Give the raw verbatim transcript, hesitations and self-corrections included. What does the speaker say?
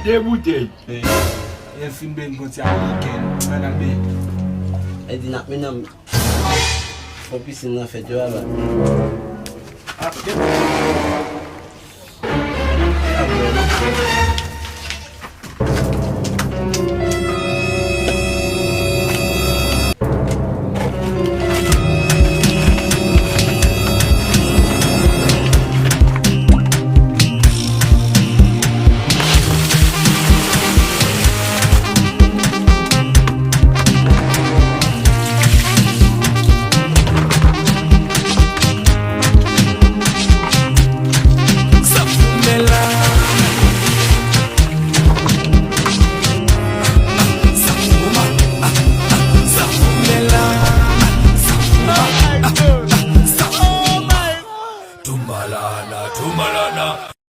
De boutèy. Lè l fin benyen, gon ti ameriken, ann al benyen. Edi n ap mennen m fon pisin nan fèt yo aba. Tumbalana, tumbalana.